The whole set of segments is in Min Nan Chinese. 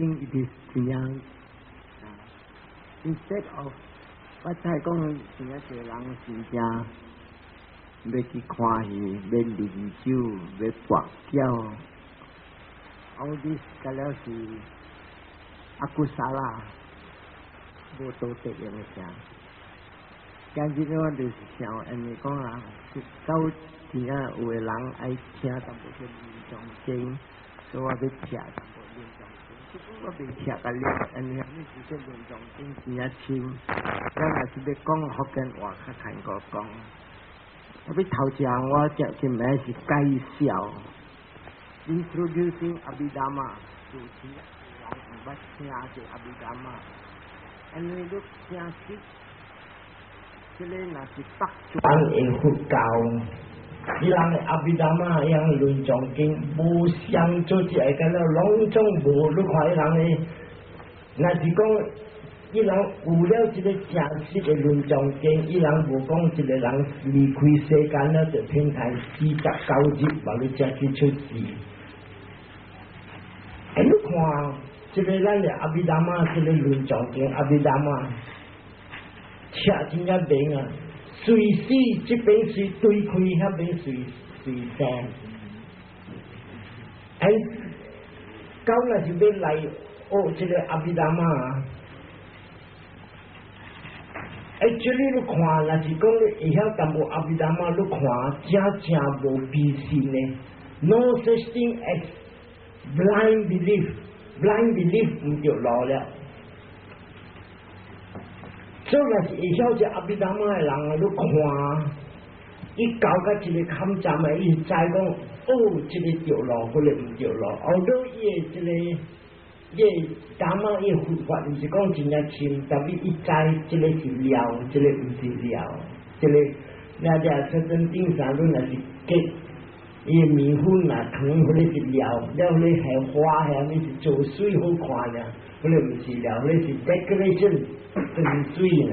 think it is 怎樣啊？Instead of 我再講，真正濟人真正欲去看戲，欲啉酒，欲跋筊，all this 個了是 akusala，無道德的物件。今日我就是想，因為講啊，到真正有的人愛聽淡薄這臨終經，所以我欲聽淡薄臨終經。這本我未聽甲了，因為啥物是這臨終經真正深。咱若是欲講福建話較牽過講。特別頭一項我接今暝是介紹，Introducing Abhidhamma，就是人毋捌聽這 Abhidhamma，因為你聽識，這個若是北傳的佛教，伊人的 Abhidhamma，伊人論藏經無相做這個，敢若攏總無。你看伊人的，若是講伊人有了這個正式的論藏經，伊人無講一個人離開世間了就天台49日，無你才去出世。欸，你看，這個咱的 Abhidhamma，這個論藏經 Abhidhamma，冊真正明啊！隨時這邊隨對開，彼邊隨隨生。哎，到若是欲來學這個 Abhidhamma。欸，這裡你看，若是講你會曉淡薄 Abhidhamma，你看真正無迷信的，No such thing as blind belief，blind belief 毋著路了。所以若是會曉這 Abhidhamma 的人啊，你看，伊到甲一個坎站的，伊知講，哦，這個著路，彼個毋著路，後尾伊的這個。伊感覺伊佛法毋是講真正深，但是伊知這個是料，這個毋是料，這個那只說真頂啥，你若是結伊的麵粉啊，糖彼個是料，了彼個係花遐物是做水好看爾，彼個毋是料，彼個是 decoration，就是水爾。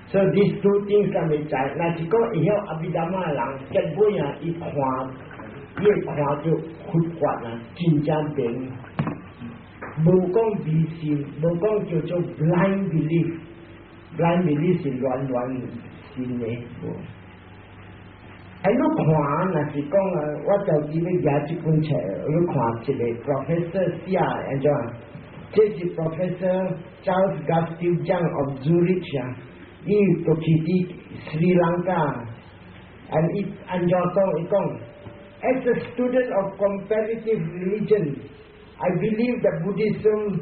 所以 these two things 咱會知，若是講會曉 Abhidhamma 的人，結尾啊，伊看，伊會看著佛法啊，真正明，無講迷信，無講叫做 blind belief，blind belief 是亂亂信的。無。哎，你看，若是講啊，我就記欲舉這本冊，你看一個 professor 寫按怎？這是 Professor Charles Gustav Jung of Zurich 啊，伊過去佇斯里蘭卡，啊，伊按怎講？伊講，As a student of comparative religion, I believe that Buddhism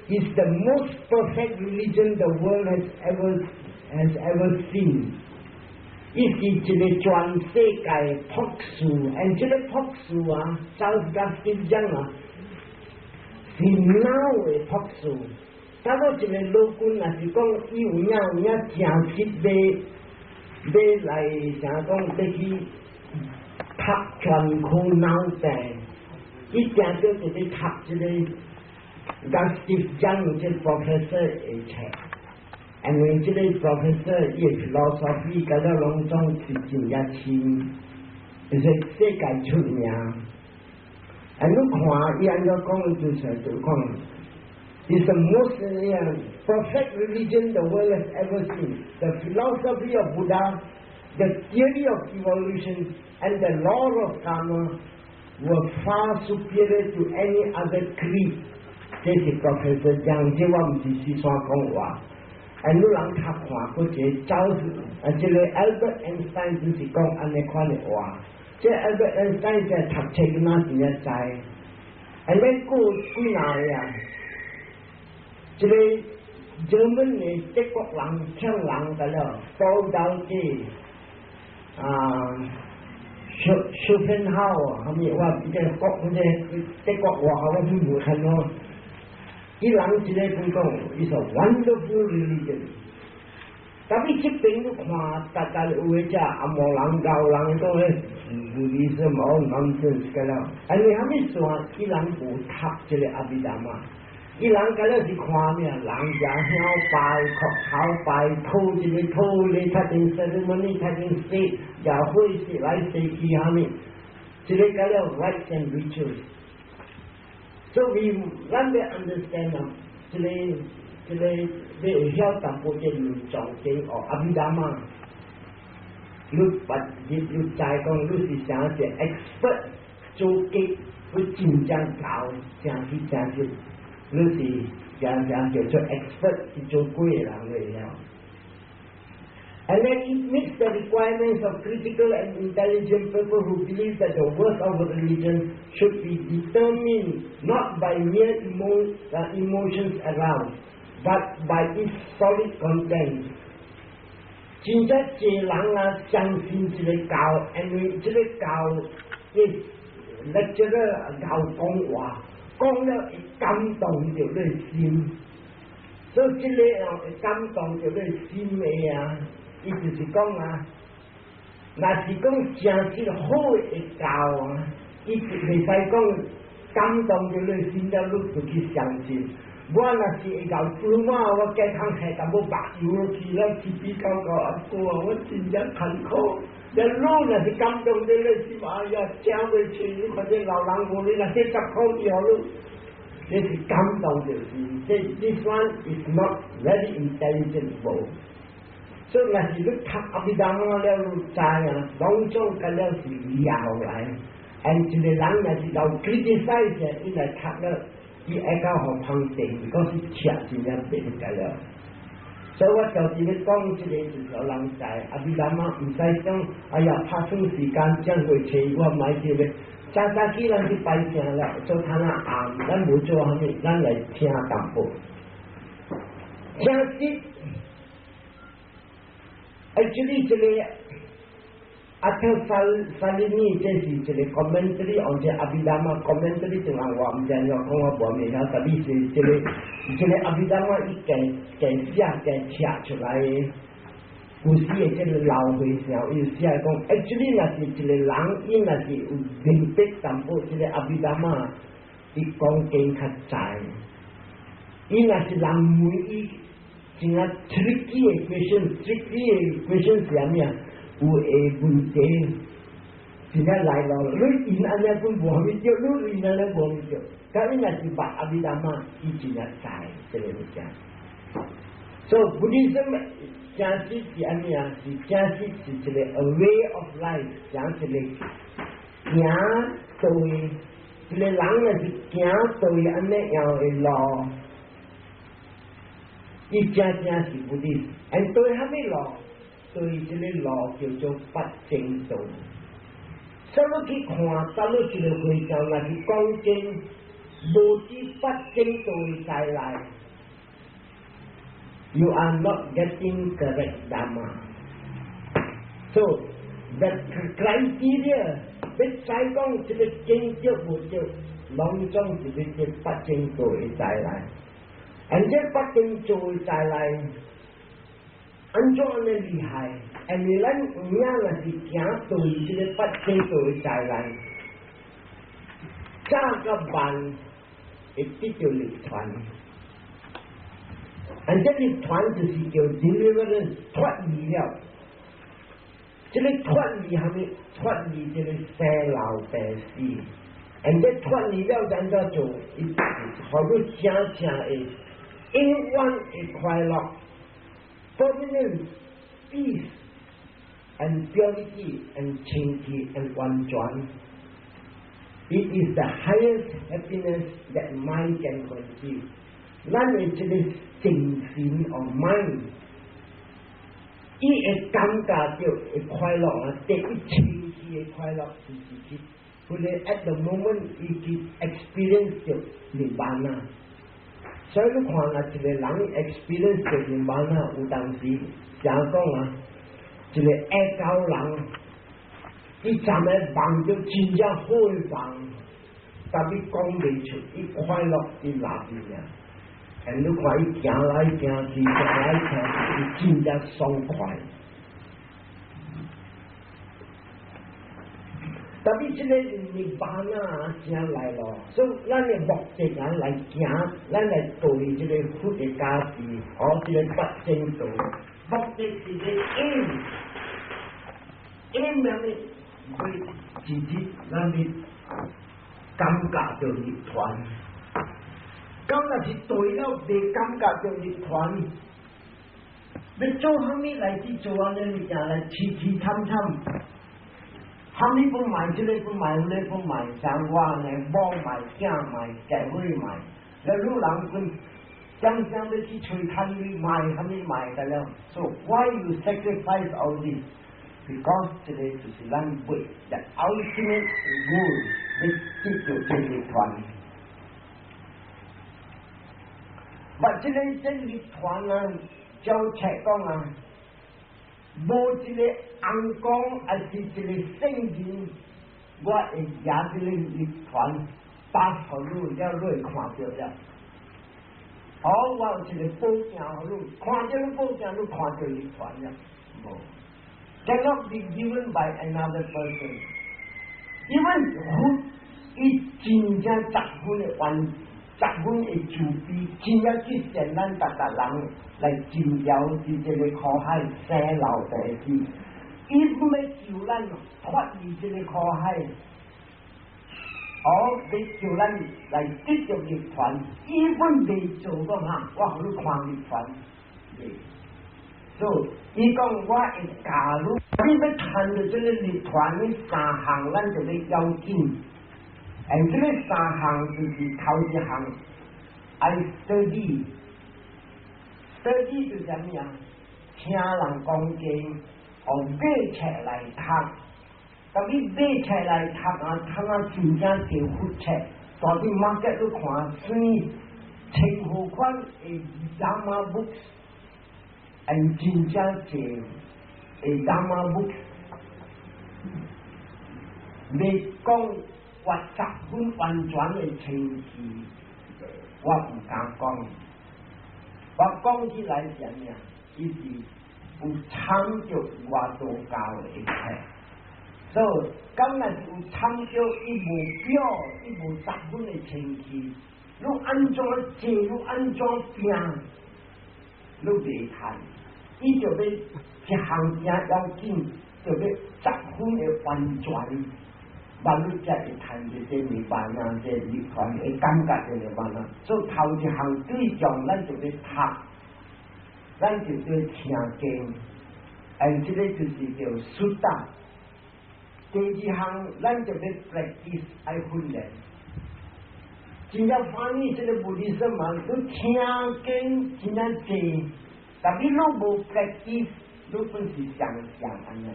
is the most perfect religion the world has ever seen. 伊是一個全世界博士，and 這個博士啊，Charles Gustav Jung 啊，是腦的博士。假如一個老君，若是講伊有影有影正式欲欲來啥講欲去讀專科腦病，伊定著就去讀這個 Gustav Jung 這個 professor 的冊。因為這個 professor 伊的 philosophy 甲了攏總是真正深，就是世界出名。啊，你看伊按怎講，就是就講，It's the most perfect religion the world has ever seen. The philosophy of Buddha, the theory of evolution, and the law of karma were far superior to any other creed。這是 Professor 講，這我毋是四川講話。啊，你人較看過一個走，啊，這個 Albert Einstein 就是講按呢款的話。這 Albert Einstein 在讀冊囡仔真正知。啊，你過幾若個啊？這個 German 的德國人搶人個了，Paul Dahlke 啊，Schopenhauer，啥物我這個國這個德國話我都無聽咯。伊人一個講講，伊說 wonderful religion。但是這邊你看，逐逐有的這紅毛人、高人講咧，Buddhism all nonsense 個了。啊，你啥物事啊？伊人無讀這個 Abhidhamma。伊人個了是看咩？人食香拜、磕頭拜、討這個討咧，讀經 ceremony，讀經洗，也會洗來洗去啥物？這個個了 rites and rituals。所以咱欲 understand 啊，這個你會曉淡薄這兩種經哦，阿彌陀嘛，你捌你你知講你是啥是 expert 做經，你真正𠢕，真是真是，你是真正叫做 expert 是做鬼的人會曉。And then it meets the requirements of critical and intelligent people who believe that the worth of a religion should be determined not by mere emotions aroused, but by its solid content. 真正濟人啊，相信這個教，因為這個教，伊 lecturer 𠢕講話，講了會感動著你心，所以這個啊會感動著你心的啊。伊就是講啊，若是講誠實好的教啊，伊就袂使講感動著你心了，你就去相信。我若是會𠢕豬馬，我加通下淡薄目油落去了，起比較高阿哥啊，我真正艱苦。了你若是感動著你心，哎呀，請袂出，你看這老人無你若這10箍以後你，這是感動著心。這 this one is not very intelligent 無。所以若是你讀阿彌陀佛了，你知啊，攏總甲了是料來。and 一個人若是𠢕 criticize，伊來讀了，伊會較予芳定，講是切真正變甲了。所以我就是咧講這個就是予人知，阿彌陀佛毋使講，哎呀，拍算時間正月初一我買這個，早早起咱去拜正了，做攤仔暗，咱無做啥物，咱來聽淡薄。聽實，actually 這個阿特薩薩利尼這是一個 commentary on 這阿彌陀佛 commentary 就人我毋知影講我無明曉，但是這個阿彌陀佛伊加加寫加寫出來的，有時的這個老和尚伊寫講，actually 若是一個人，伊若是有明白淡薄這個阿彌陀佛，伊講經較知。伊若是人問伊真啊 tricky 的 question，tricky 的 question 是啥物啊？有的問題真正來咯，你因按呢本無蝦米對，你因按呢無蝦米對。但伊若是捌阿彌陀佛，伊真正知這個物件。所以 Buddhism 真實是按呢啊？是真實是一個 a way of life，講一個行對，一個人若是行對按呢樣的路，伊真正是 Buddhist。and 對蝦米路？對這個路叫做八正道。所以你去看，假如一個和尚若是講經，無佇八正道的在內，you are not getting correct Dhamma. So the criteria 欲知講這個經對無對，攏總是欲佇八正道的在內。而這八正道的在內，按怎按呢厲害？因為咱有影若是行對這個八正道的在內，早甲晚會得著涅槃。而這個涅槃就是叫 deliverance 脫離了。這個脫離蝦米？脫離這個生老病死。而這脫離了，按怎做？伊予你真正會永遠會快樂，permanent peace and purity and 清氣 and 完全。It is the highest happiness that mind can conceive。咱的這個精神 or mind，伊會感覺著會快樂啊！第一清氣的快樂是自己，或者 at the moment 伊去 experience 著涅槃啊。所以你看啊，一個人 experience 著涅槃啊，有當時誠講啊，一個愛狗人，伊昨暝夢著真正好的夢，但伊講袂出，伊快樂佇內面啊。你看伊行來行去，行來行去，伊真正爽快。但是這個涅槃啊，真來咯，所以咱的目的啊來行，咱來對這個佛的加持，哦，這個八正道，目的是咧 aim，aim 啥物？欲一日咱欲感覺著涅槃。咁若是對了，袂感覺著涅槃。欲做啥物來去做按呢物件來淒淒慘慘，啥物攏賣，這個攏賣，彼個攏賣，像我呢，某賣，囝賣，嫁伙賣，了女人本將將欲去揣趁錢賣，啥物賣得了？So why you sacrifice all this? Because 這個就是咱為 the ultimate goal 欲得著這涅槃。但這個這涅槃啊，照冊講啊，無一個尪公，抑是一個聖人，我會舉這個涅槃，把予你了，你會看著了。哦，我有一個寶鏡予你，看著你寶鏡，你看著涅槃了。無，cannot be given by another person。Even 佛伊真正十分的完，十分的慈悲，真正去善咱逐逐人來盡了佇這個苦海生老病死，伊欲救咱脫離這個苦海，哦，欲救咱來得著涅槃，伊本未做講哈，我予你看涅槃，所以伊講我會教你，你欲趁著這個涅槃的三項，咱就欲要緊。而這個三項就是頭一項，愛 study。study 就是啥物啊？聽人講經，予買冊來讀。當你買冊來讀啊，讀啊真正濟佛冊，大佇 market 你看，生千號款的 Dhamma books，and 真正濟的 Dhamma books，欲講我十分完全的清晰，我毋敢講。我講起來是啥物啊？伊是有參著外道教的冊，所以敢若是有參著，伊無表，伊無十分的清晰。你按怎坐，你按怎拼，你袂趁。伊就欲一項正要緊，就欲十分的完全。萬你才會趁著這涅槃啊，這涅槃會感覺這涅槃啊。所以頭一項對象，咱就欲讀，咱就欲聽經，哎，這個就是叫 sutta。第二項，咱就欲 practice 愛訓練。真正歡喜這個 Buddhism 嘛，你聽經真正濟，但你攏無 practice，你本是想象按呢。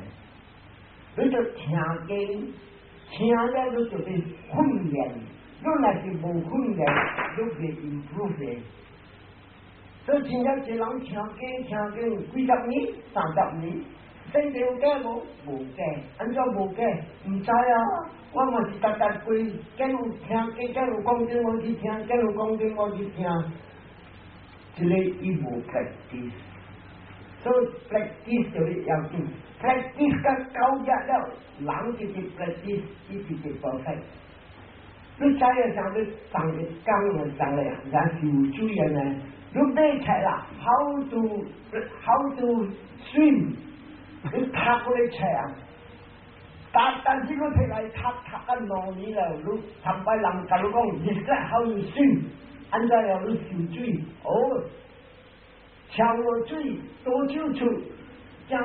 你就聽經，聽了你就欲訓練，你若是無訓練，你袂 improve 的。所以真正濟人聽經聽經幾十年、30年，身體有改無？無改，按怎無改？毋知啊，我嘛是逐逐過，見有聽經，見有講經，我去聽；見有講經，我去聽。這個伊無 practice，所以 practice 就是要緊，practice 甲到日了，人就是 practice，伊就是 perfect。你知影啥物送一工啊，送個人游水啊呢？你買冊啦，how to swim？你讀過咧冊啊？但是你摕來讀讀甲2年了，你頭擺人共你講，describe how you swim，按怎樣你游水？哦，跳落水，左手出，正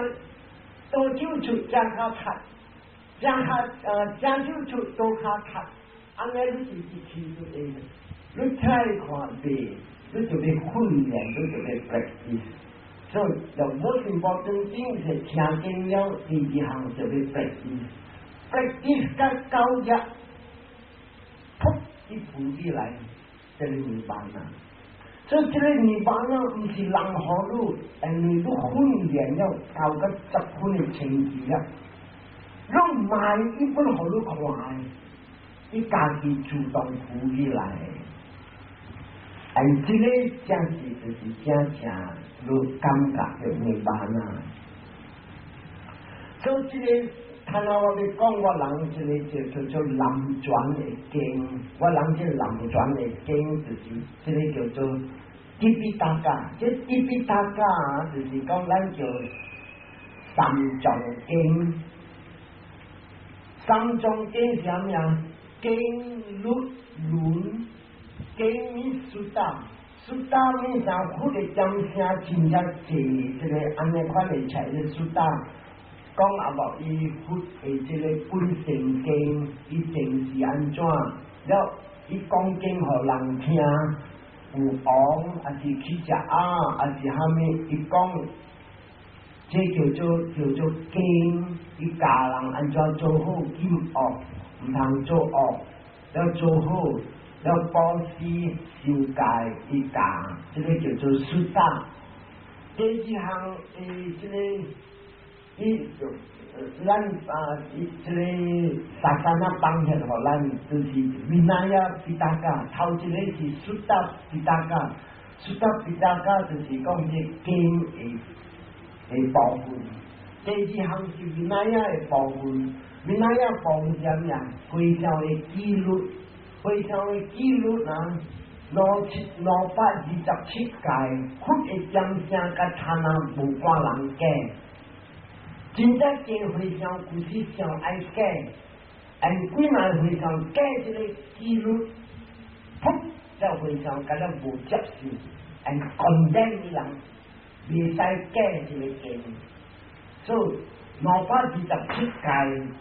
左手出正跤踢，正跤正手出左跤踢，按呢你就是去就會。你睇看袂，你就欲訓練，你就欲 practice。So the most important thing 是聽經了，第二項就欲 practice。practice 甲到日，噗一浮起來，這個涅槃啊！所以這個涅槃啊，毋是人予你，因為你訓練了到個十分的清晰啊。你賣一本予你看，伊家己自動浮起來。哎，這個正是就是正正你感覺的涅槃啊！所以這個，頭仔我欲講我人這個就叫做南傳的經，我人這個南傳的經就是這個叫做 Tipitaka，這 Tipitaka 就是講咱叫三藏經。三藏經是啥物啊？經律論經。經 means sutta，sutta means 啥？佛的講聲真正濟，這個按呢款的冊的 sutta，講啊無伊佛的這個本生經，伊前是按怎？了伊講經予人聽，有王還是去食鴨，還是蝦米？伊講，這叫做經，伊教人按怎做好禁惡，毋通做惡，要做好。要布施受戒伊教，這個叫做 sutta。第二項這個伊咱啊，這個 sasana 幫協予咱，就是 Vinaya Pitaka，頭一個是 Sutta Pitaka，Sutta Pitaka 就是講這經的部分。第二項是 Vinaya 的部分，Vinaya 部分是啥物啊？和尚的紀律。和尚的紀律啊，227戒，佛的講聲佮他人無半人假。真正經和尚其實上愛假，按幾萬和尚假這個紀律，噗，這和尚敢若無接受，按 condemn 伊人，袂使假這個經。所以227戒。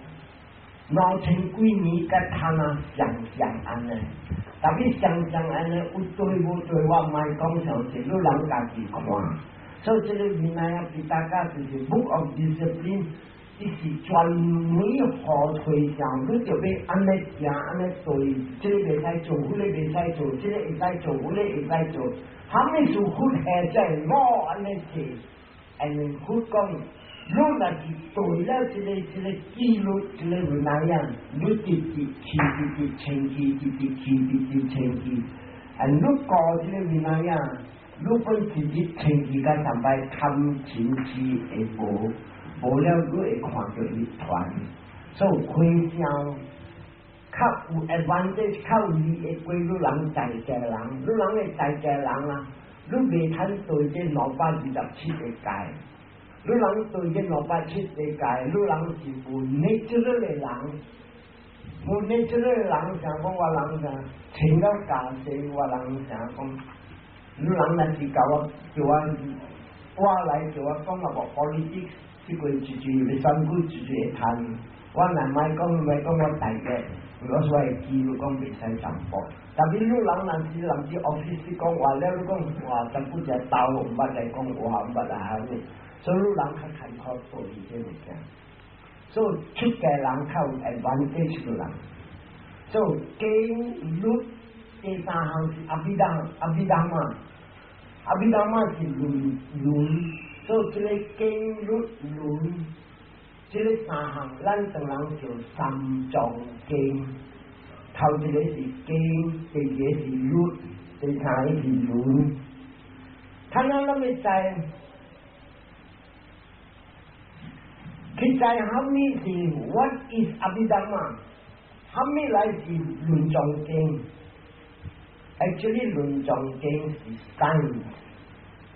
2000幾年，佮他那相像按呢，特別相像按呢，有對無對，我莫講詳細，你人家己看。所以這個 Vinaya Pitaka 就是 Book of Discipline，伊是專門予和尚，你著欲按呢行，按呢對，這個袂使做，彼個袂使做，這個會使做，彼個會使做，蝦米事佛下才會我按呢做，and 佛講。你若是對了這個紀律，這個 Vinaya，你直直去直直清氣，直直去直直清氣。啊，你過這個 Vinaya，你本直直清氣甲上擺貪嗔痴會無，無了你會看著一團。所以和尚較有 advantage，較有利益過你人在家人，你人會在家人啊，你袂通對這227個戒。你人對這207個戒，你人是無 natural 的人，無 natural 的人想講我人啥，穿到假勢，我人想講，你人若是共我叫我我來叫我講啊無 politics，這個一句欲選舉一句會趁，我若莫講莫講我大個，我所會記錄講袂使淡薄。特別你人若是人佇 office 講話了，你講話政府一兜毋捌來講話，毋捌來蝦米。所以你人較艱苦對這物件，所以出家人較有 advantage 的人。所以經律第三項是阿毗達阿毗達摩，阿毗達摩是論論，所以這個經律論，這個三項，咱當人叫三藏經。頭一個是經，第二個是律，第三個是論。看咱咱欲知。去知蝦米是 What is Abhidhamma？蝦米來是論藏經？Actually 論藏經是 science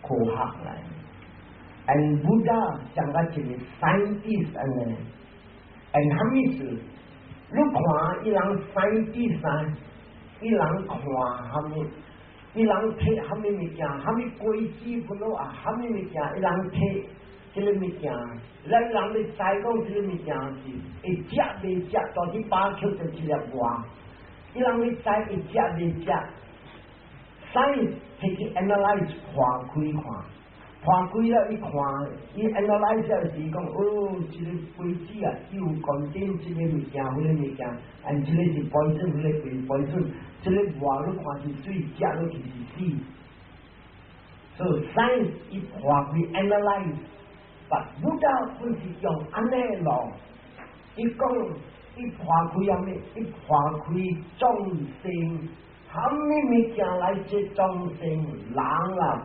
科學來。And Buddha 講個一個 scientist 按呢，and 蝦米是？你看伊人 scientist 啊，伊人看蝦米？伊人提蝦米物件？蝦米果子不落啊？蝦米物件？伊人提這個物件，咱人咧知講這個物件是會食袂食，到底把口就一粒外。伊人咧知會食袂食，science 提去 analyze 破開看，破開了伊看，伊 analyze 了是講，哦，這個果子啊，伊有 contain 這個物件，彼個物件，and 這個是 poison，彼個是 poison，這個外你看是水，食落去是死。所以 science 伊破開 analyze。But Buddha 不是用按呢路，伊講伊破開啥物？伊破開眾生，蝦米物件來這眾生？人啦、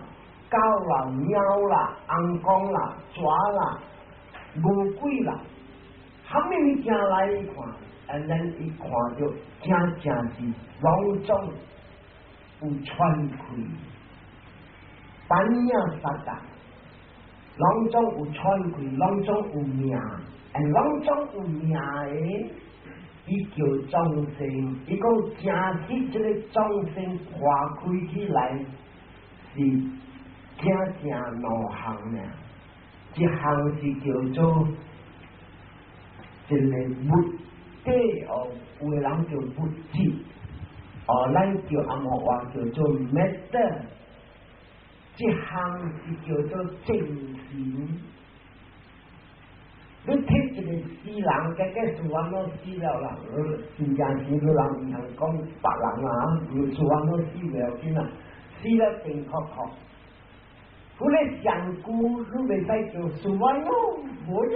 狗啦、貓啦、尪公啦、蛇啦、餓鬼啦，蝦米物件來伊看？and then 伊看著真正是攏總有喘氣，paññā sacca。攏總有喘氣，攏總有命，and 攏總有命的，伊叫眾生，伊講真實這个眾生破開起來是正正兩項爾，一項是叫做一个物體哦，有的人叫物質，哦，咱叫紅毛話叫做 matter，一項是叫做精神。你提一个死人，結果事完攏死了啦，真正是你人毋通講別人啊，事完攏死袂要緊啦，死了定確確。佢咧上古你袂使做事完咯，無了。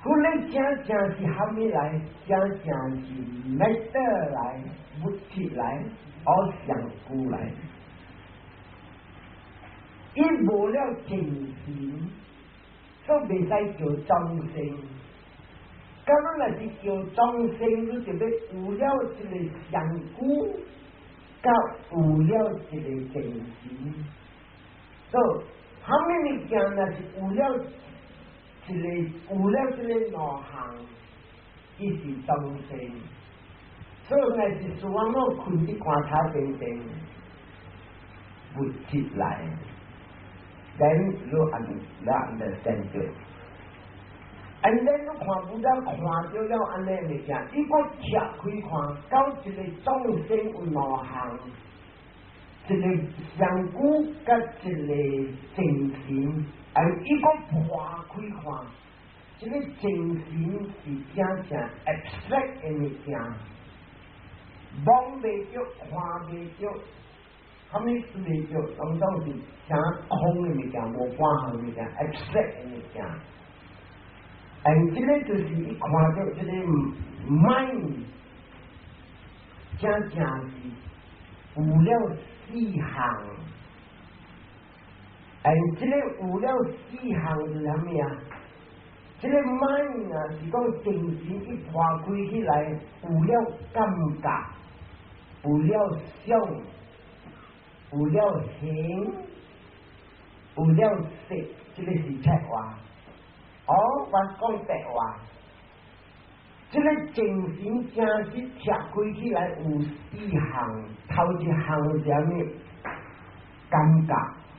佢咧正正是蝦米來？正正是 matter 來，物質來，或上古來。伊無了精神，所以袂使叫眾生。咁你若是叫眾生，你就欲有了這个上古，佮有了這个精神。所以，蝦米物件若是有了一个，有了這个兩項，伊是眾生。所以，若是說我睏佇棺材頂頂，物質來。Then you understand it. And then 你看 Buddha 看著了按呢物件，伊閣拆開看，到一个眾生有兩項，一个上古佮一个精神，而伊閣破開看，這个精神是真正 abstract 的物件，摸袂著，看袂著，啥物都袂著，攏總是誠空的物件，無半項物件，abstract 的物件。而這个就是伊看著這个 mind，真正是有了四項。而這个有了四項是啥物啊？這个 mind 啊，是講精神一破開起來，有了感覺，有了想，有了形，有了色，這个是赤話。哦，我講白話，這个精神真是拆開起來有四項，頭一項是啥物？感覺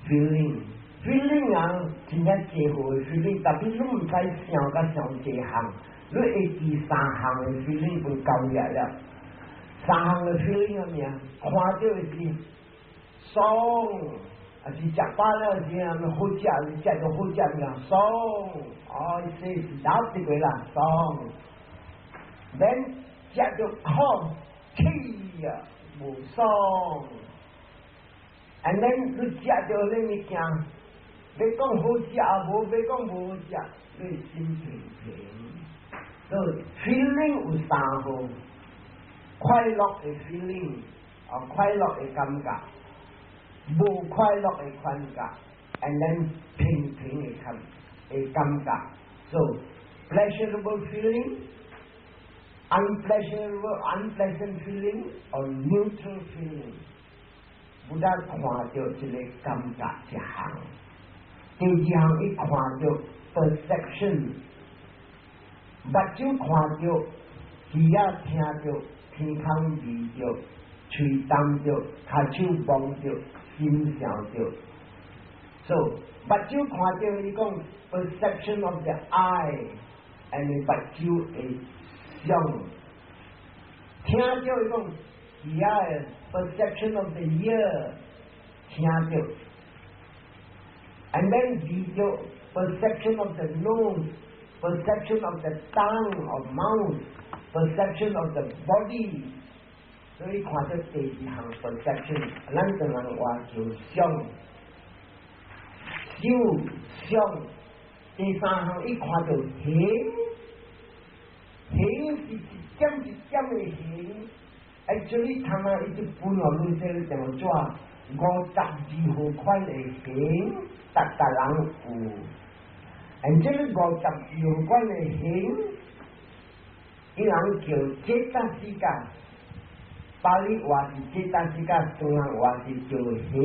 feeling，feeling 啊，真正濟號的 feeling，特別你毋使想甲上濟項，你會記三項的 feeling 就夠力了。三項的 feeling 啥物啊？看著的是爽，還是食飽了時啊，好食，食著好食物爽，哦，這是老一個啦，爽。Then 食著苦，氣啊，無爽。And then 你食著那物件，欲講好食無，欲講無好食，你心平平。所以 feeling 有三號，快樂的 feeling，啊，快樂的感覺，無快樂的感覺，and then 平平的感覺。So pleasurable feeling, unpleasurable, unpleasant feeling, or neutral feeling。Buddha 看著這个感覺一項，第二項伊看著 perception，目睭看著，耳仔聽著，鼻孔聞著，喙啖著，跤手摸著，心想著。So 目睭看著伊講 perception of the eye，and 目睭的想，聽著伊講耳仔的 perception of the ear，聽著，and then 聞著 perception of the nose，perception of the tongue or mouth，perception of the body，所以看著第二項 perception，咱唐人話叫想，想想，第三項伊看著形，形是一點一點的形。Actually，他們伊就分予你這個怎52號款的形，逐逐人有。而這个52號款的形，伊人叫cetasika，巴利話是 cetasika，唐人話是叫形。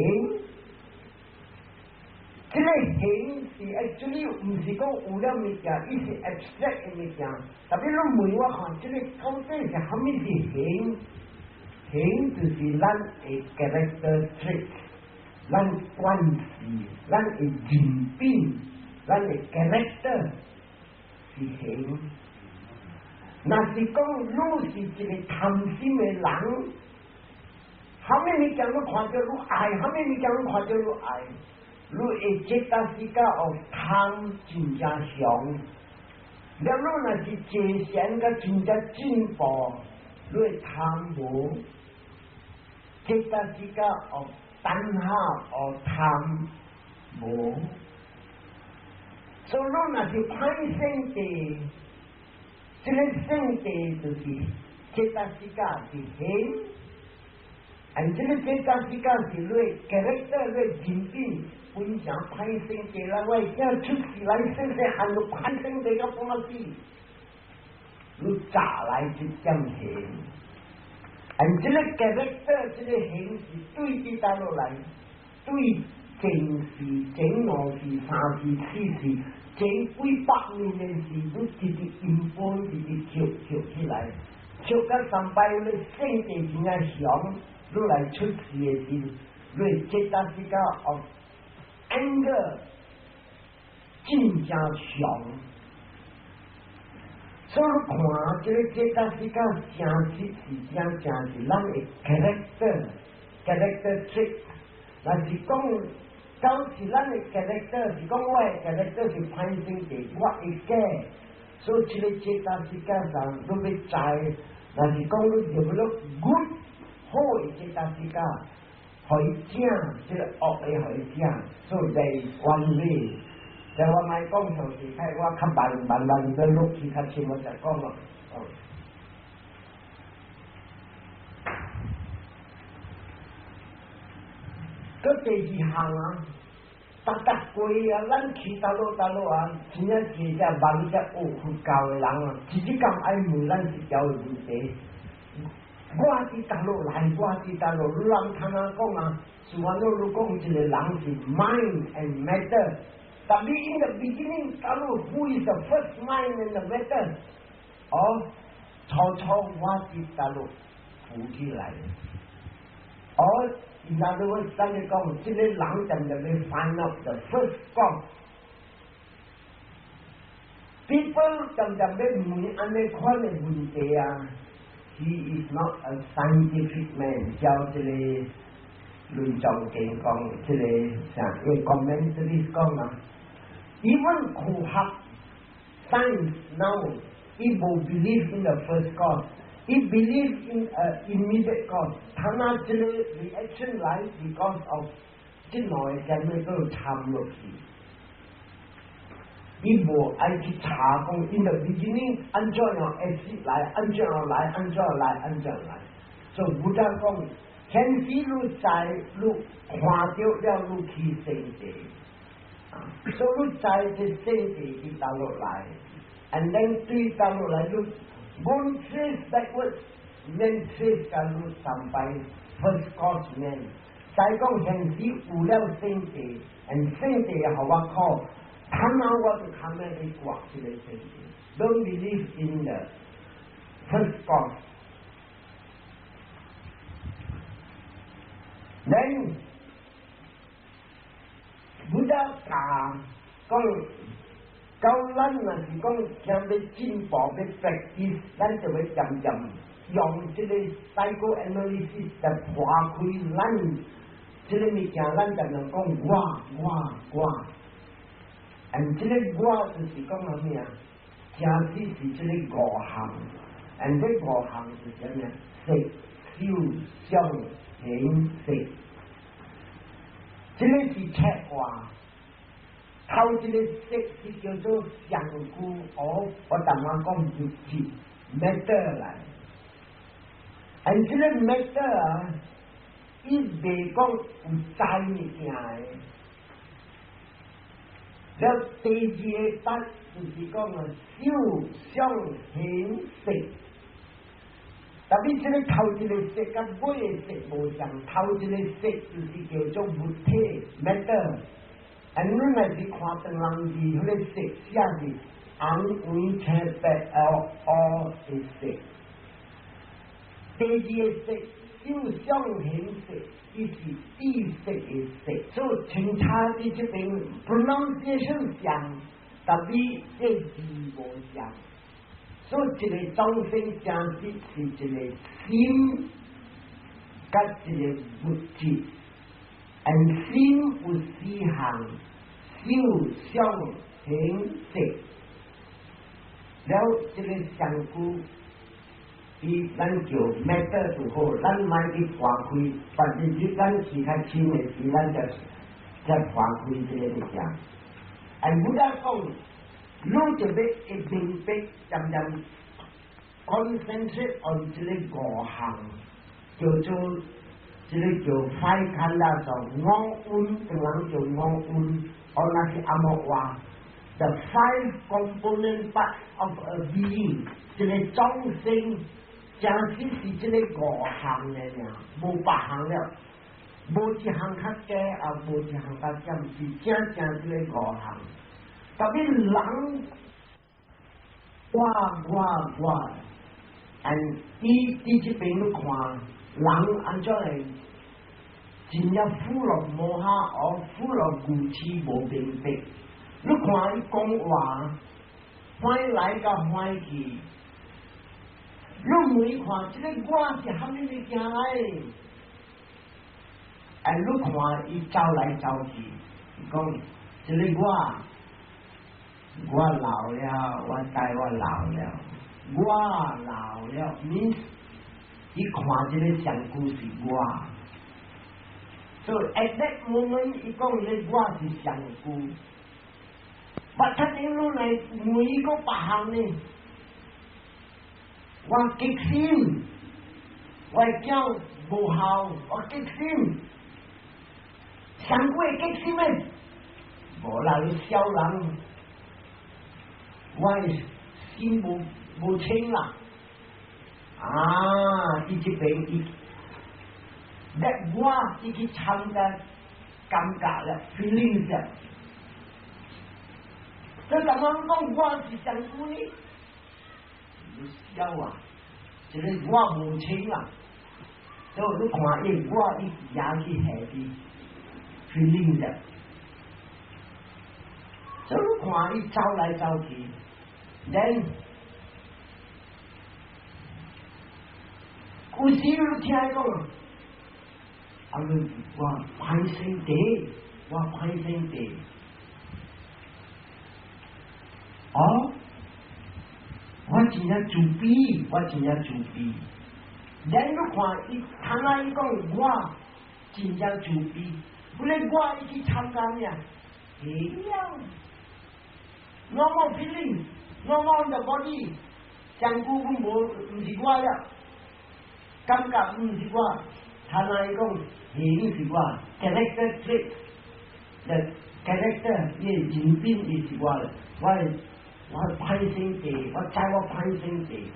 這個形是 actually 毋是講有了物件，伊是 abstract 的物件。特別你問我看，這個到底是蝦米是形？形就是咱的 character trait，咱關係，咱的人品，咱的 character 是形。若是講你是一個貪心的人，蝦米物件你看著你愛，蝦米物件你看著你愛。你會 cetasika of 貪真正強，了你若是坐禪佮真正進步，你會貪無 cetasika of tanha or 貪無。所以你若是歹性地，這個性地就是 cetasika 是形，and 這個 cetasika 是你 character 你人品。本正歹性地啦，我囝出世來細細漢就歹性地到半死，你早來這點形，and 這個 character 這個形是對佇佗落來，對前世、前五世、三世、四世、前幾百年的事，你直直陰本，直直拾拾起來，拾到三擺你性地真正強，你來出世的時，你 cetasika of anger 真正強，所以你看這個 cetasika 誠實是正正是咱的 character，character trait。若是講，到是咱的 character，是講我的 character 是歹性地，我會改。所以這個 cetasika 上，你欲知，若是講你 develop good 好的 cetasika。予伊正，這個惡的予伊正，所以在管理。在我莫講上是睇我較慢慢慢的落去較深，我就講咯。哦。閣第二項啊，逐逐過啊，咱去佗落佗落啊，真正濟只萬只學佛教的人啊，一日工愛問咱一條問題。我佇佗落來，我佇佗落，人通啊講啊，是話你講一個人是 mind and matter，但你 in the beginning，佗落 who is the first mind and the matter？哦，初初我佇佗落浮起來，哦，然後我等你講，這個人漸漸欲 find out the first cause。People 漸漸欲問按呢款的問題啊。He is not a scientific man，照這個論藏經講，這個啥？因為 commentary 講啊，even 科學 science now，伊無 believe in the first cause，伊 believe in a immediate cause。他那這個 reaction 來 because of 這兩個 chemical 摻落去。伊無愛去查講，in the beginning 按怎樣 acid 來，按怎樣來，按怎樣來，按怎樣來。所以佛講，前世你知你看著了，你去聖地，啊，所以你知這聖地佇佗落來，and then 對佗落來你 won't trace backwards，免 trace 到你上擺 first cause 免，再講現時有了聖地，and 聖地予我靠。他媽我就看咩去掛這個聖地，Don't believe in the first cause。Then 佛教講，教咱若是講想欲進步欲 practice，咱就欲漸漸用這個 psychoanalysis 來破開咱這個物件，咱漸漸講我我我。and 這個我就是講啥物啊？誠實是這個五項，and 這五項是啥物啊？色、受、想、行、識。這個是切話，頭一個色是叫做相故，哦，我淡仔講物質 matter 來。and 這個 matter 啊，伊袂講有知物件的。了第二個法就是講啊，受想行識。特別這個頭一個色佮尾個色無仝，頭一個色就是叫做物體 matter。啊，你若是看唐人字，彼個色寫是紅黃青白黑烏的色。第二个色，受想行識，伊是意識的識，所以清楚佇這邊 pronunciation 像，但比這字無像。所以一個眾生真實是一個心，佮一個物質，and 心有四項，受想行識，了這个上古。伊咱叫 matter 就好，咱莫去破開，反正你咱是較深的時，咱就才破開這个物件。啊，Buddha 講，你就欲會明白，漸漸 concentrate on 這个五項，叫做這个叫 five khandha 做五蘊，唐人叫五蘊，哦，那是紅毛話，the five component parts of a being，這个眾生。真實是這个五項的爾，無別項了，無一項較加，也無一項較減，是正正這个五項。特別人，我我我，and 伊佇這邊你看，人按怎會真正 full of 摩哈，or full of 愚癡無明白。你看伊講話，歡來佮歡去。你問看，這个我是蝦米物件來？哎，你看伊走來走去，講這个我，我老了，我知我老了，我老了，means 伊看這个上古是我。So at that moment，伊講這我是上古。捌他點落來每個別項呢？我激心，我囝無孝，我激心，上古會激心咩？無啦，你痟人，我的心無無清啦。啊，伊這邊伊，that 我伊去參加感覺了，feeling 了。這怎麼講我是上古呢？你痟啊！這个我無清啦，所以你看伊我伊也去下邊 feeling 的，所以你看伊走來走去，then 有時你聽講，啊，你我歹勢地，我歹勢地，哦。我真正自卑，我真正自卑。咱你看伊，聽來伊講我真正自卑，不咧我伊去參加咩？會了，no more feeling，no more the body，上古阮無，毋是我了，感覺毋是我，聽來伊講，形是我，character trait，the character 伊的人品伊是我了，我的。我歹勢地，我知我歹勢地，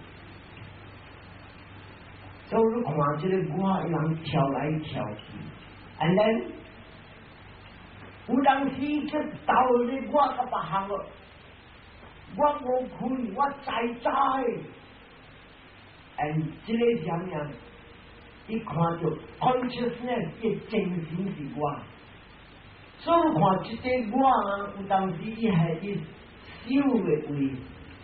所以你看這個我，伊人跳來跳去，and then 有當時去鬥咧，我佮別項咯，我無睏，我知知，and 這个是啥物啊？伊看著 consciousness，伊精神是我，所以看這个我啊，有當時伊係伊。受的位，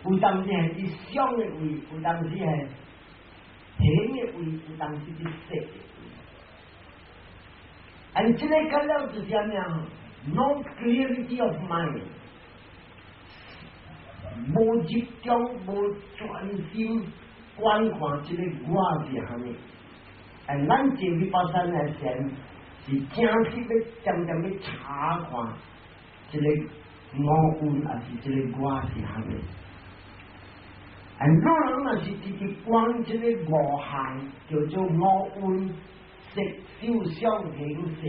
有當時係佇想的位，有當時係行的位，有當時佇識的位。啊，這个講了就是啥物啊？No clarity of mind，無集中，無專心觀看這个我是蝦米。啊，咱這 Vipassana 禪是正式欲漸漸欲查看這个五蘊抑是這个我是蝦米？啊，你人若是直直觀這个五項，叫做五蘊色受想行識，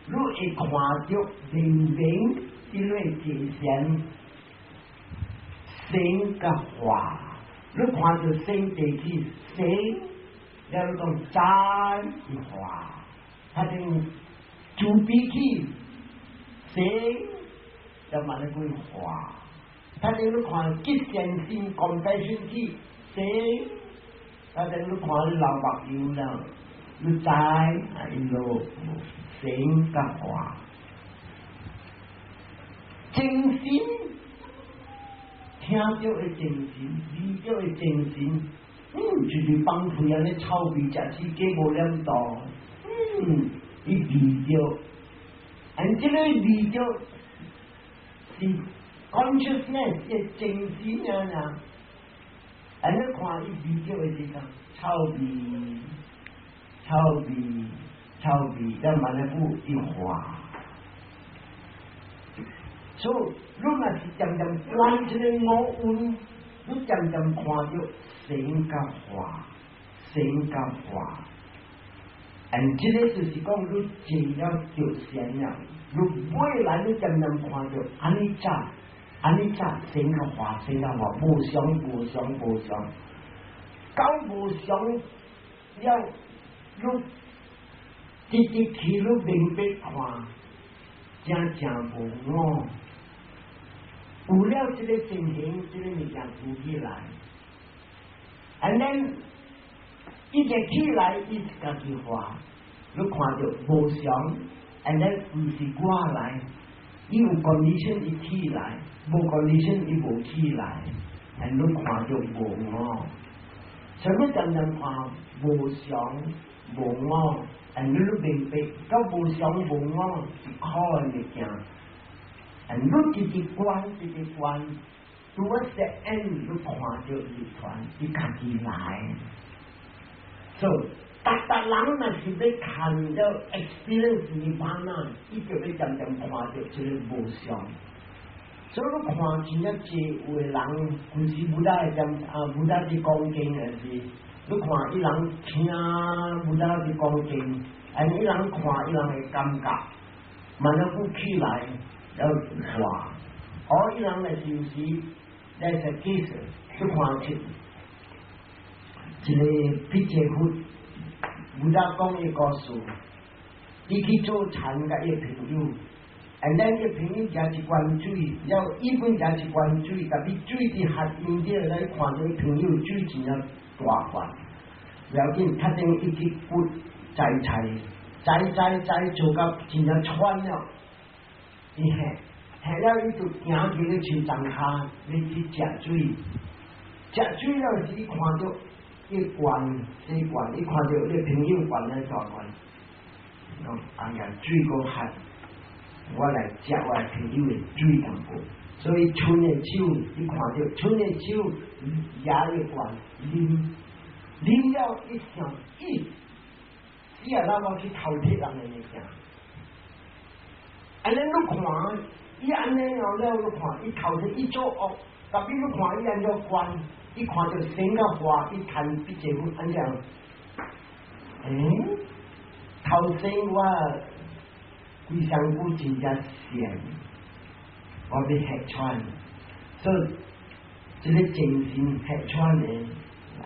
你會看著明明佇咧坐禪生佮化，你看著生地起生，了你講知化，他就自卑起。生，就慢慢會化。他哋你看結善心、compassion 起生，他哋你看你流目油了，你知啊伊落生佮化，精神聽著的精神，聞著的精神，就是放屁按呢臭味，食死雞無兩道，伊聞著，按這個聞著是 consciousness 的精神啊，按你看伊聞著的時陣，臭味、臭味、臭味，咱慢慢久伊化。所以，你若是漸漸觀這個五蘊，你漸漸看著生佮化，生佮化。嗯，這個就是講你坐了就禪了，你未來你漸漸看著按呢早，按呢早生佮化，生佮化，無常無常無常，到無常了，你直直去你明白看，真正無我。有了這個情形，這個物件浮起來，and then 伊一起來，伊家己化，你看著無常，and then 毋是我來，伊有 condition 伊起來，無 condition 伊無起來，and 你看著無我，所以漸漸看無常無我，and 你明白，到無常無我是苦的物件。你直直觀，直直觀，towards the end，你看著涅槃，伊家己來。所以，逐逐人若是欲看著 experience 涅槃啊，伊就欲漸漸看著這個無常。所以你看真正濟有的人，舊時 Buddha 的點啊，Buddha 佇講經的時，你看伊人聽 Buddha 佇講經，啊，伊人看伊人的感覺，慢慢久起來。要話，哦，伊人來就是來是解釋，去看出一個比丘佛，Buddha 講伊故事，伊去做田佮伊朋友，and then 伊朋友食一罐水，了伊本食一罐水，但是水佇合陰了，來看著伊朋友水真正大罐，了緊，較等伊去骨摘菜，摘摘摘做到真正喘了。伊喝，喝了伊就行去咧樹叢跤，咧去食水，食水了時，伊看著一罐細罐，伊看著伊朋友罐咧大罐，講哎呀水閣渴，我來食我朋友的水淡薄，所以伸的手，伊看著伸的手舉一罐啉，啉了伊想，咦，死啊！咱我去偷摕人的物件。按呢你看，伊按呢了了，你看伊頭先伊做惡，特別你看伊按怎觀，伊看著生佮化，伊趁比這副按怎？頭先我規身軀真正善，我欲彼喘，所以這個精神彼喘的來，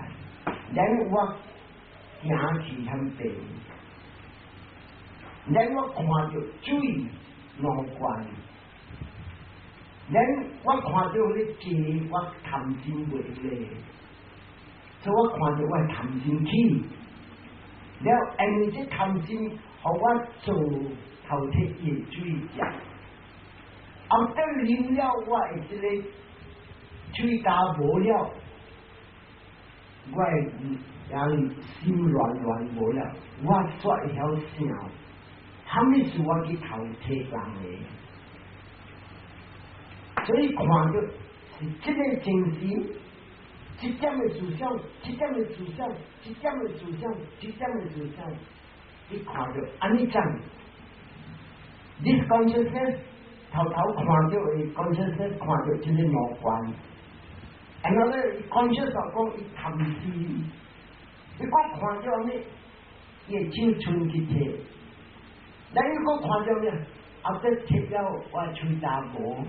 然後我行去遐邊，然後我看著水兩罐，然我看著咧錢，我貪心袂咧，所以我看著我貪心起，了因為這貪心，予我做偷摕伊的水食，後等啉了我的這個喙焦無了，我的人心亂亂無了，我煞會曉想，啥物事我去偷摕人的？所以看著是這個精神，這點的思想，這點的思想，這點的思想，這點的思想，你看著按呢講，this consciousness 頭頭看著的 consciousness 看著這個兩關，然後咧 conscious 講伊貪心，你講看著呢，伊的手伸去摕，咱你講看著咩？後底摕了我喙焦無。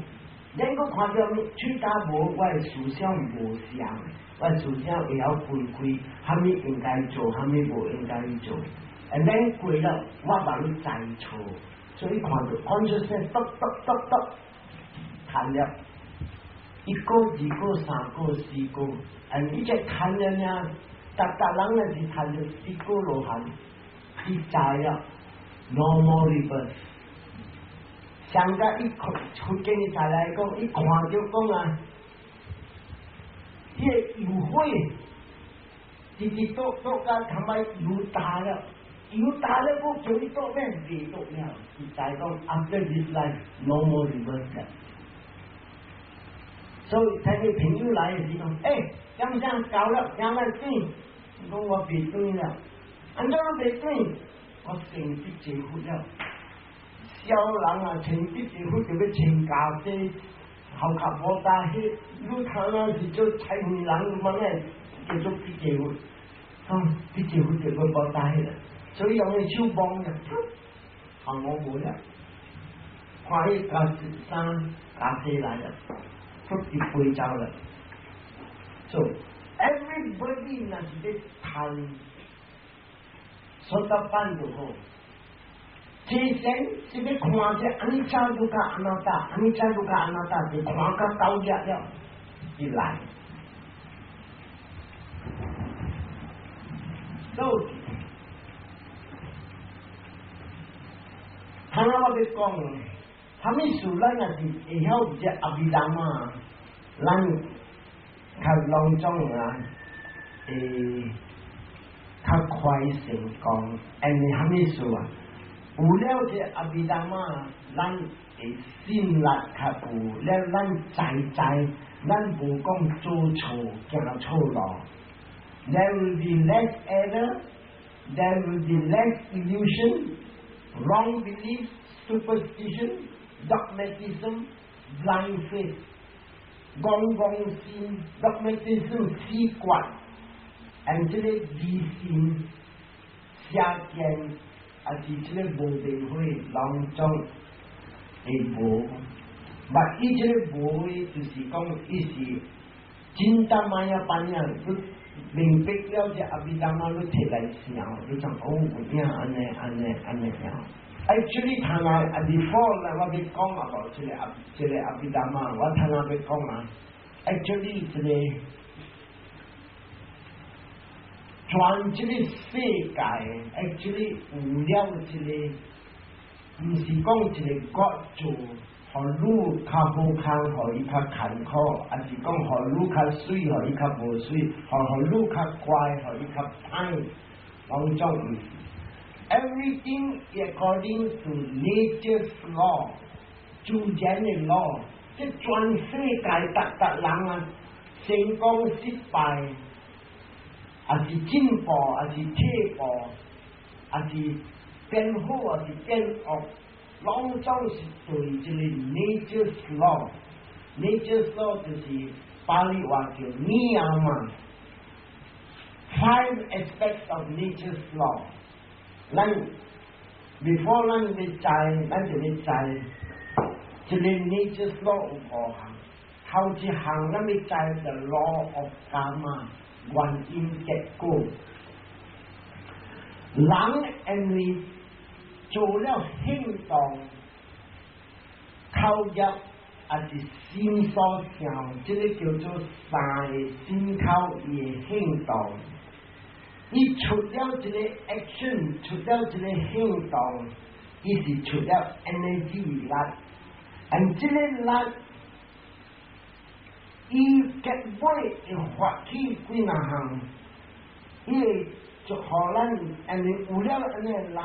咱閣看著喙焦無，我的思想無相，我的思想會曉分開，啥物應該做，啥物無應該做。and then 過了，我嘛咧知錯，所以看著 consciousness stop stop stop stop，談了一個、二個、三個、四個，and 伊這談了呢，逐逐人若是談著四個羅漢，伊知了 no more rebirth。上個伊看佛經伊才來講，伊看著講啊，伊個油火直直倒倒甲頭擺油焦了，油焦了，閣叫伊倒咩？袂倒了。伊知講 after this life no more rebirth。所以聽伊朋友來的時講，欸，點聲夠了，行來轉，講我袂轉了，按怎袂轉？我成必成佛了。小人啊，成必成佛就欲穿袈裟，頭殼無大迄，你睇那是做菜園人，乜呢叫做必成佛？啊，必成佛就欲無大彼啦，所以用的手摸就，行我無了，看彼袈衫袈裟來了，出去飛走了。So everybody 若是咧談 sotapanna 就好。這先是欲看這 anicca dukkha anatta，anicca dukkha anatta 就看甲到遮了，伊來。So，頭仔我欲講，啥物事咱若是會曉這 Abhidhamma，咱較攏總啊，會較快成功。因為啥物事啊？有了這 Abhidhamma，咱會信力較有，了咱知知，咱無講做錯行錯路。There will be less error, there will be less illusion, wrong belief, superstition, dogmatism, blind faith。戇戇信，dogmatism 死決，and 這個迷信、邪見，抑是這個無明火，攏總會無。但伊這個無的，就是講伊是 cintamaya paññā，你明白了這 Abhidhamma，你提來想，你講哦，有影按呢按呢按呢樣。Actually，頭來 before 來我欲講啊，無這個阿這個 Abhidhamma，我頭來欲講啊。Actually，這個全這個世界，actually 有了這個，毋是講一個國做，予你較好康，予伊較艱苦，抑是講予你較媠，予伊較無媠，予你較乖，予伊較歹，攏總毋是。Everything according to nature's law，自然的 law，這全世界逐逐人啊，成功失敗，抑是進步，抑是退步，抑是變好，抑是變惡，攏總是對這個 nature's law。Nature's law 就是巴利話叫 niyama。Five aspects of nature's law。咱 before 咱欲知，咱就欲知，這個 nature's law 有五項。頭一項咱欲知 the law of karma，原因結果。人因為做了行動、口業，抑是心所想，這個叫做三個身口意行動。伊出了這個 action，出了這個行動，伊是出了 energy 力，而這個力，伊結尾會發起幾若項，伊會就予咱，因為有了按呢力，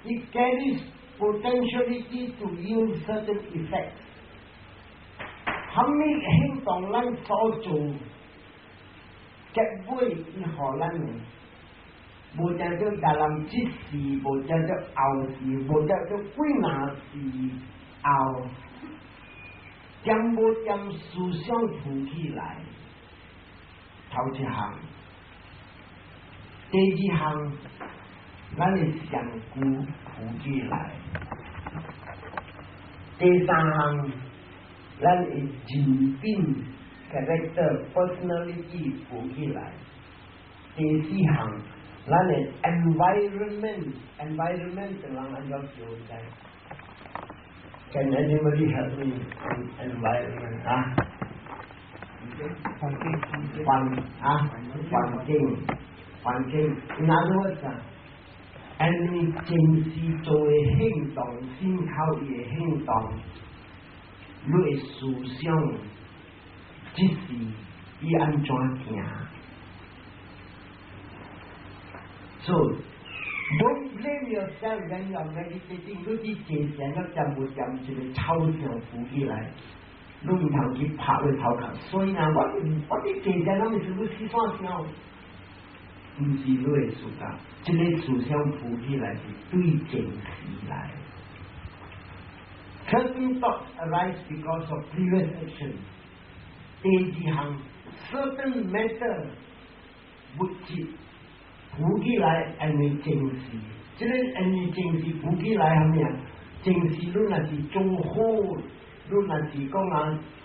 伊 carries potentiality to yield certain effects。啥物行動咱所做，結尾伊予咱無定做達人這世，無定做後世，無定做幾若世後，點無點思想浮起來，頭一項，第二項，咱的上句浮起來，第三項，咱的人品 character personality 浮起來，第四項，咱的 environment，environment 人按怎叫知？Can anybody help me on environment 啊？環境。環啊，環境，環境。In other words 啊，因為前世做的行動，心口伊的行動，你的思想，這是伊按怎行。So don't blame yourself when you are meditating。你佇坐禪了恬無恬一个臭想浮起來，你毋通去拍你頭殼。所以啊，我佇坐禪，咱毋是你四散想，毋是你的事㗎。這个思想浮起來是對前世來。Certain thoughts arise because of previous action。第二項，certain matter 物質浮起來，因為前世，這个因為前世浮起來蝦米啊？前世你若是做好，你若是講啊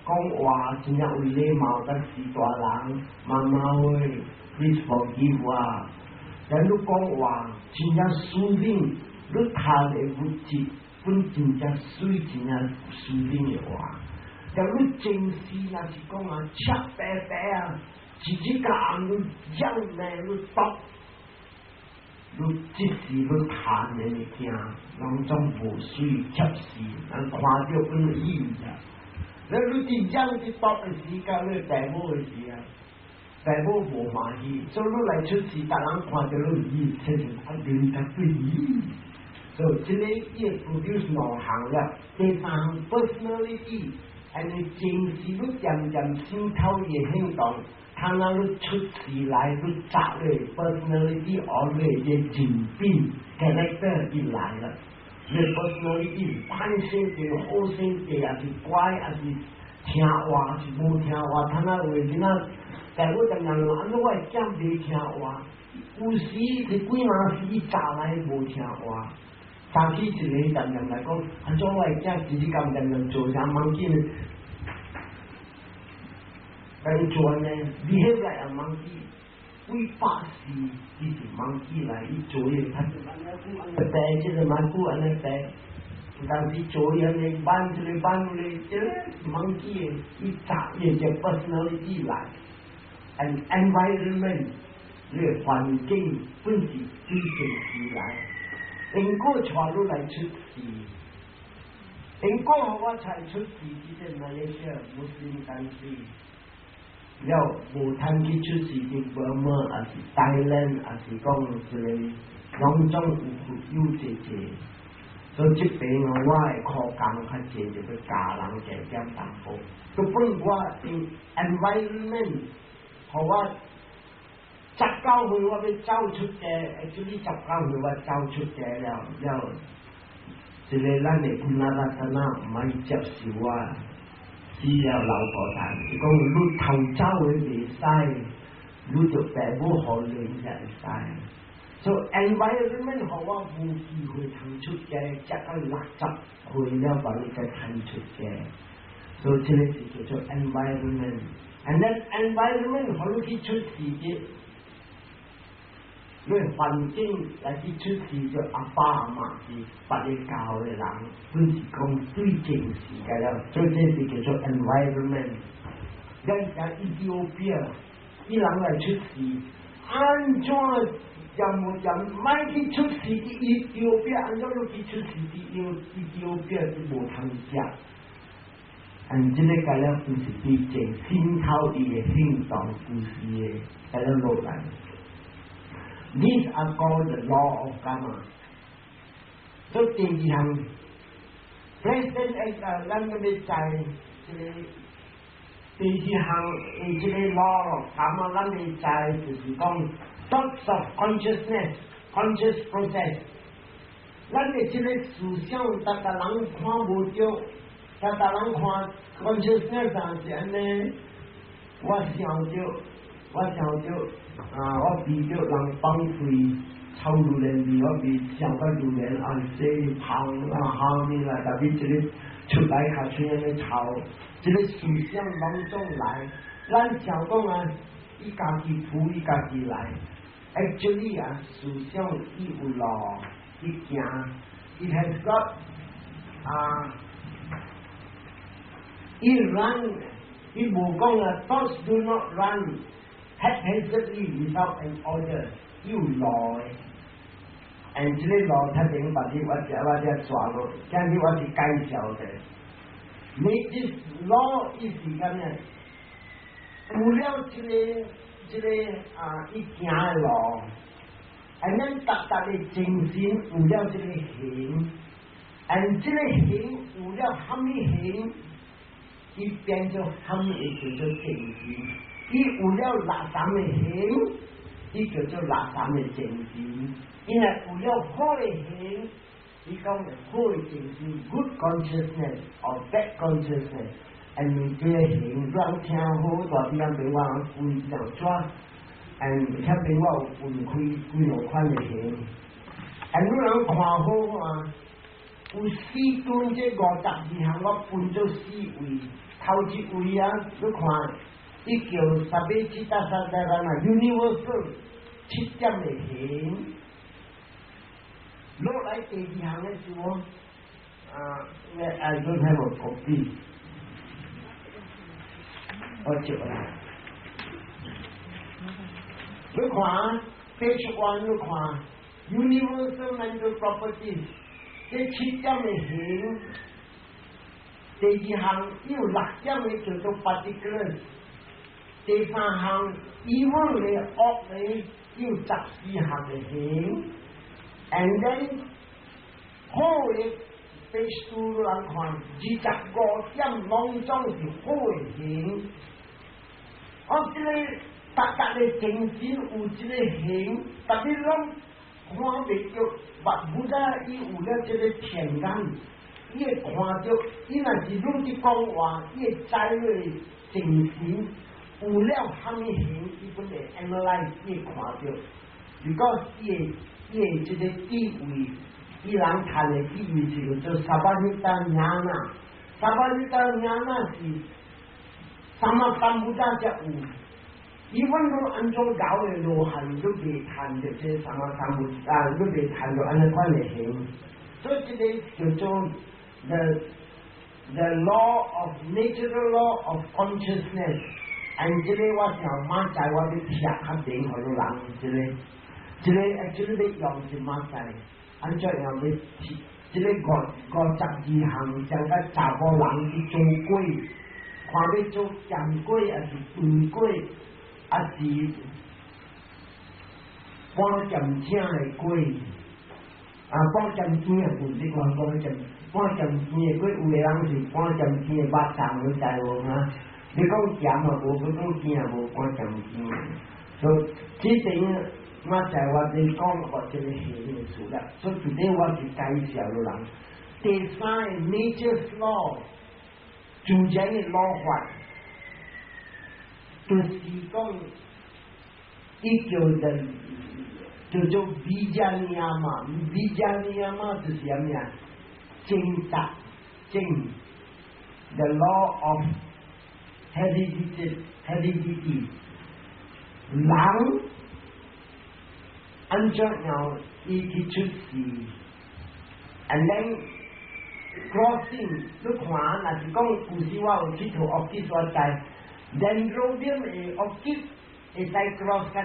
講話真正有禮貌，但是大人媽媽喂，please forgive 我。但你講話真正輸定，你談的物質本真正水，真正輸定的話。但你前世若是講啊，赤白白啊，一日共你養命你毒。你這是你談的物件，攏總無水貼死，人看著本意啊。那你佇養佇毒的時間，你父母的時啊，父母無歡喜，所以你來出世，逐人看著你咦，這是啊面較對咦。所以這个伊會 produce 兩項了，第三項 personality，因為前世你漸漸滲透伊的行動。他若你出世來，你雜咧 personality 學咧個人品 character 伊來了。你 personality 是歹性格、好性格，還是乖，還是聽話，還是無聽話？他若話囡仔，但我常常按怎我的囝袂聽話，有時是幾若時早來無聽話。早起一个常常來講，按怎我的囝一日工常常做啥 monkey 呢？但做呢，behave like a monkey，幾百世伊是 monkey 來，伊做嘢，他就按呢白，這個蠻久按呢白，有當時做嘢按呢慢一个慢咧，這個 monkey 伊雜伊隻 personality 來，and environment，你環境本是對前世來，因果帶你來出世，因果予我才出世，佇這 Malaysia Muslim country。了無通去出世佇 Burma，還是 Thailand，還是講一个攏總有有濟濟，所以這邊哦，我的苦工較濟，就欲教人加減淡薄。都本我因 environment，予我19歲我欲走出家，actually 19歲我走出家了了，一个咱的 Gunaratana 毋愛接受我。死了老婆產，伊講你頭走的袂使，你就父母予你才會使。所以 environment 予我無機會通出家，才到60歲了，把你才通出家。所以這个是叫做 environment。And then environment 予你去出世的，你環境來去出世，就阿爸阿媽是別个教的人，本是講對前世個了，所以這是叫做 environment。咱講伊索比亞，伊人來出世，按怎恬無恬，莫去出世佇伊索比亞，按怎你去出世佇伊索比亞都無通食。按這个個了，不是對前心頭伊的行動故事的，個了落來。These are called the law of karma。所以第二項，present 啊，咱個欲知這个第二項，這个 law of karma，咱欲知就是講 thoughts of consciousness，conscious process。咱的這个思想，逐逐人看無著，逐逐人看 consciousness 是按呢，我想著，我想著。啊！我鼻著人放屁，臭榴蓮味，我鼻想到榴蓮啊，洗香啊香味啦，特別這個出來較喙按呢臭，這个思想攏總來。咱想講啊，伊家己浮，伊家己來。Actually 啊，思想伊有路，伊行，it has got 啊，伊 run，伊無講啊，thoughts do not run haphazardly without an order，伊有路的。And 這個路睇頂把啲我只抓落，今日我是介紹的。你這 law 伊是咁樣，有了這個啊，伊行的路，and 咱逐逐的精神有了這個形，and 這個形有了蝦米形，伊變做蝦米叫做精神。伊有了垃圾的形，伊叫做垃圾的精神。因為有了好的形，伊講好的精神 good consciousness or bad consciousness，and 這個形讓聽好，大啲人俾我規條紙，and 遐邊我有分開幾兩款的形，and 你人看好啊，有四端這52項，我分做四位，頭一位啊，你看，伊叫 sabba citta sadharana universal 七點的形。落來第二項的時候，啊，我 I don't have a copy，我接啦。你看，page one 你看，universal mental properties，這七點的形，第二項有六點的叫做 particulars，第三項 evil 的惡的有14項的形。And then 好的 page two 人看，25點攏總是好的形。我這個逐逐的精神有這個形，特別攏看袂著，目不得伊有了這個天眼，伊會看著，伊若是攏佇講話，伊會知個精神有了蝦米形，伊本會 analyze，伊會看著，because 伊會這個智慧，伊人談的智慧是叫做 sabbahita ñāṇa，sabbahita ñāṇa 是 samma sambuddha 才有。伊阮攏按怎𠢕的羅漢都袂談著這 samma sambuddha 啊，都袂談著按呢款的形。所以這個叫做 the law of natural law of consciousness。and 這個我想馬仔我欲寫較明予人，這個 actually 欲用是馬仔，按怎樣欲這個52項，像個查埔人去做粿，看欲做鹹粿還是飯粿，還是半鹹青的粿，啊半鹹甜的粿，你看講鹹半鹹甜的粿，有的人是半鹹甜的肉粽，你知無哈？你講鹹嘛無，你講甜也無，半鹹甜。所以這等於我在我佇講我這個形的事啦。所以這我是介紹予人。第三個 nature's law，自然的老法，就是講伊叫做 bija niyama，bija niyama 就是啥物啊？正雜正，the law of heredity，heredity，人按怎樣伊去出世，and then crossing，你看，若是講舊時我有去佗 orchid 所在，Dendrobium 的 orchid 會使 cross 佮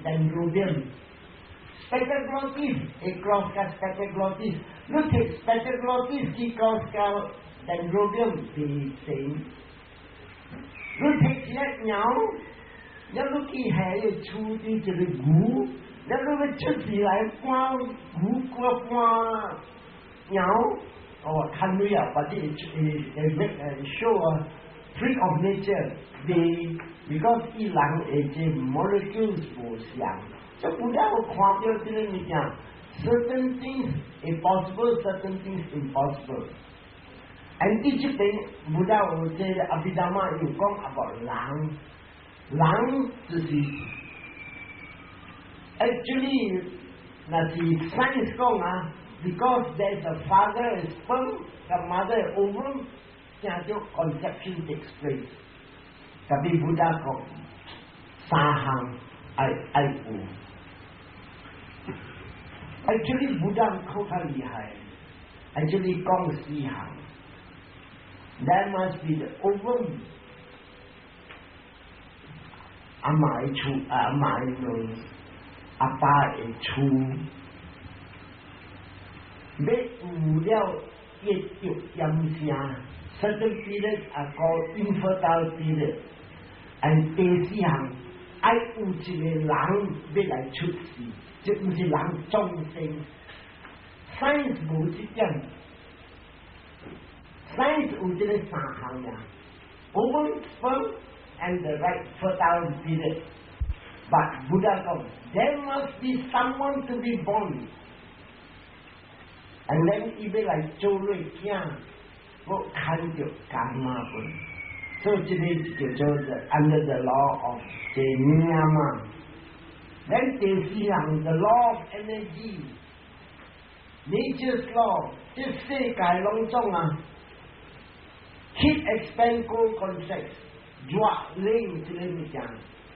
Dendrobium。Spathoglottis 會 cross 佮 Spathoglottis，你摕 Spathoglottis 去 cross 佮 Dendrobium 袂成。你摕一隻鳥，你去下個厝佇一個牛，你欲出世來趕牛過趕鳥，哦，看女啊，或者會 show 啊，freak of nature，袂，because 伊人的這 molecules 無相。這不了我看著這個物件，certain things is possible, certain things impossible。and 佇這邊不了有這個阿毗達摩又講 about 人，人就是 actually 若是 science 講啊，because there is a father is sperm, the mother ovum，才叫 conception takes place。Tapi Buddha 講三項愛有。Actually Buddha 閣較厲害，actually 講四項，There must be the ovum，阿媽的厝，阿媽的卵，阿爸的厝，欲有了伊著炎聲，certain period 啊 called infertile period，and 第四項愛有一個人欲來出世。這毋是人眾生，science 無這點，science 有這個三項呀，ovum, sperm and the right fertile period。But Buddha 講，there must be someone to be born，and then 伊欲來做落囝，我看著 karma 本，所以這個叫做 under the law of 這 niyama。Then 第四項，the law of energy，nature's law，這世界攏總啊，heat expand cold contract，熱冷這個物件，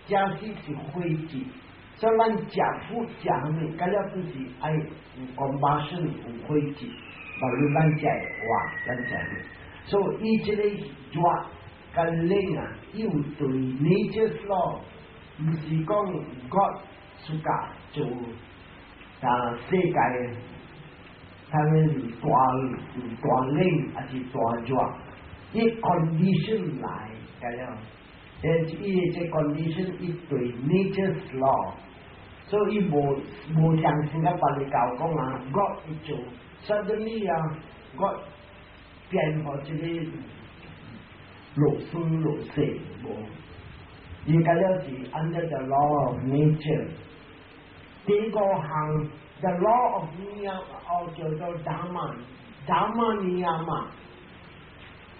假使是火質，所以咱食苦食啥物，甲了都是愛有 combustion 有火質，無論咱食會活，咱食啥，所以伊這個熱佮冷啊，伊有對 nature's law，毋是講 God 自家做啊世界，他們是大大冷還是大熱，伊 condition 來個了，伊這 condition 伊對 nature's law，所以伊無無相信甲別个教講啊，God 伊做，suddenly 啊，God 變予這個落雨落雪無。伊個了是 under the law of nature。第五項，the law of niyama，哦叫做 dharma，dharma niyama。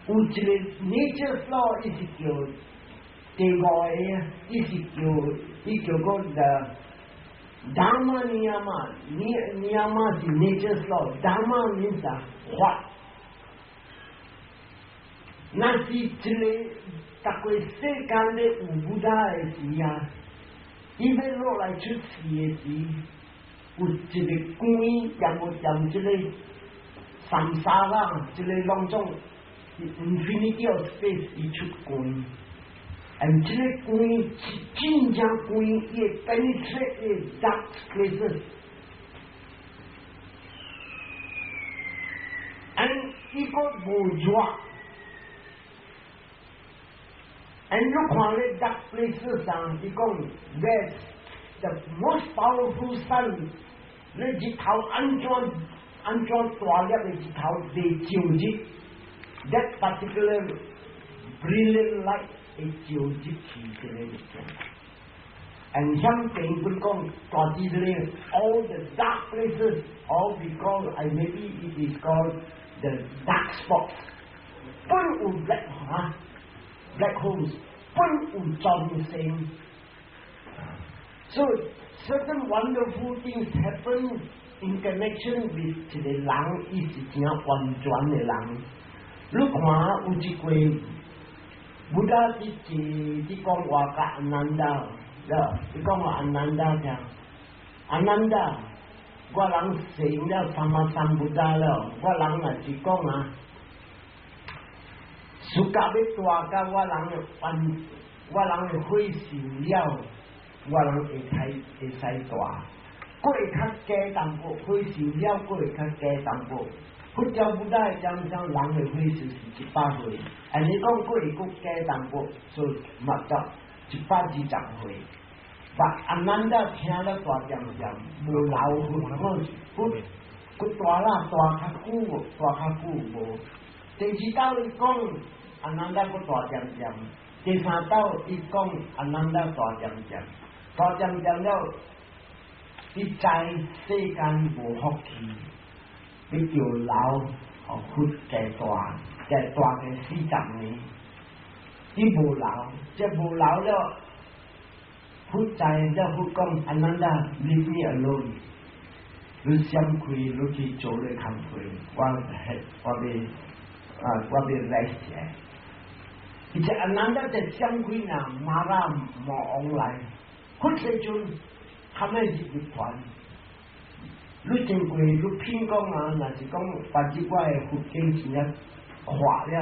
有一個 nature's law，伊是叫第五個，伊是叫伊叫個 the dharma niyama，niyama 是 nature's law，dharma means 法。若是一個逐個世間咧有 Buddha 的時啊，伊欲落來出世的時，有一個光踮無踮這個 samsara，這個攏總 infinity of space 伊出光，and 這個光是真正光，伊會 penetrate the dark places，and 伊閣無熱。And 你看咧 dark places 上，伊講 where the most powerful sun，你日頭按怎按怎大粒的日頭袂照入，that particular brilliant light 會照入去這個物件。And 響邊本講大致咧，all the dark places all because I maybe it is called the dark spots，本有 black 哈。black holes 本有眾生，so certain wonderful things happen in connection with 一個人，伊是真完全的人。你看有一回，Buddha 佇坐佇講話共阿難陀，伊講話阿難陀聽，阿難陀，我人成了 Samma Sambuddha 了，我人若是講啊。暑假欲大甲我人的還，我人的歲壽了，我人會使會使大，閣會較加淡薄，歲壽了閣會較加淡薄。佛教 Buddha 會講講人的歲壽是100歲，按呢講閣會閣加淡薄，所以嘛到120歲。把阿難陀聽了大點點，無老佛，我閣大啦，大較久無，大較久無。第二道伊講阿難陀閣大點點，第三道伊講阿難陀大點點，大點點了，伊知世間無福氣，欲著老，予佛加大，加大個40年，伊無老，這無老了，佛知了佛講阿難陀，leave me alone，你閃開，你去做你工課，我係我欲。啊！我欲 rest 者，而且阿難陀就閃開呢，馬拉魔王來，佛世尊他們是一團，你真過你騙講啊，若是講把這我的佛經真正看了。